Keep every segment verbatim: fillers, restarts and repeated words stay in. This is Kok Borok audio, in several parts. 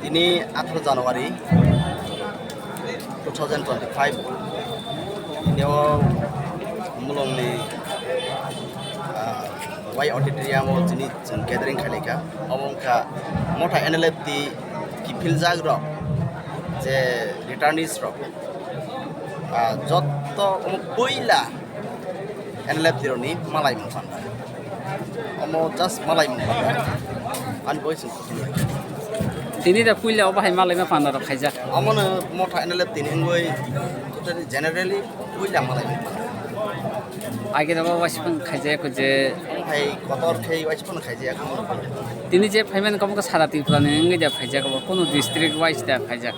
Tini atharo January two thousand twenty-five, tini o Mulongni, ah, Y auditorium o tini chwng gathering khalikha. Omo wngkha motha N L F T kiphiljakrok, je returnees rok, ah, jotto omo puila N L F T rokni malaimung panda. Omo just malaimung panda. Ani boi chwng kuthum lai. Tini da puila o bahai malaima panda rok khaijak. Omono motha N L F T ni wngwi totally generally puila malaimung panda. Age da bo waisipang khaijak je. Omo hai kotor khe waisipang khaijak omono panda. Tini je phaimani kamo khe sara Tripura ni wngwi da khaijak bo, kono district wise da khaijak.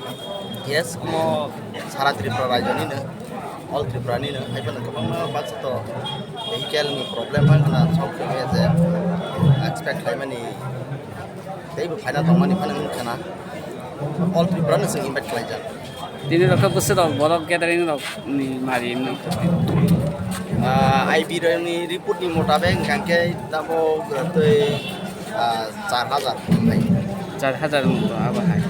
Yes, omo sara Tripura rajyo nino, all Tripura nino, hai phano kwbangma baksa to vehicle ni problem wng khna, sok khe je expect khlaimani teibo phaina tongmani phano wng khna, all Tripura no chwng invite khlaijak. Tini rok khe bwswk rok borok gathering rok ni mari wngwi. Ah, I B rok ni report ni motabek hwnkha khe tamo twi, ah, char hajar phai. Char hajar wng to abo hai.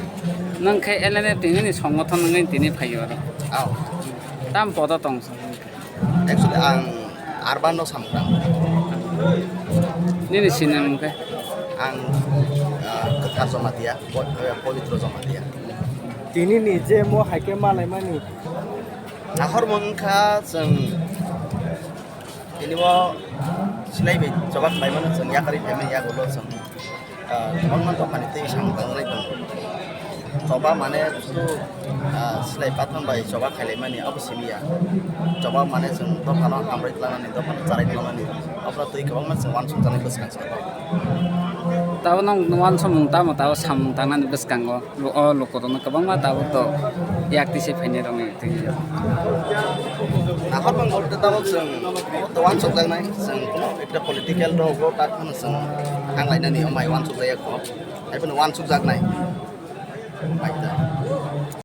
Nwng khe L N F T ni songgothon wngwi tini phai o oro. Aw. Tam podo tong sa. Actually, ang Urban no samung tang. Nini sinamung khe? Ang, ah, Kwthar Jamatia, Po-, eh, Pawitro Jamatia. Tini ni je mo hai khe malaimani. Nahor mung kha chwng tini bo silai bai choba khlai mano chwng yakarwi phaimani yagulo chwng. Ah, kwbangma dophani twi samung tangnai tongo. Choba mane sudu, ah, silai pathon bai choba khailaimani abo simi ya. Choba mane chwng dophano hamrwi tlangnani, dophano charai tlangnani, abono twi kwbangma chwng uansukjaknai bwskang se. Tabo nwng uansukmung tamo tabo samung tangnani bwskango lo-, o lukurokno kwbangma tabuk to yak twi se phainai rokni twi. Nahor mangkha tei tabuk chwng to uansukjaknai, chwng kuno ekta political rok bo tak phano chwng thang lainani, o mai uansukjak ya kho, hai phano uansukjaknai. Bai ta.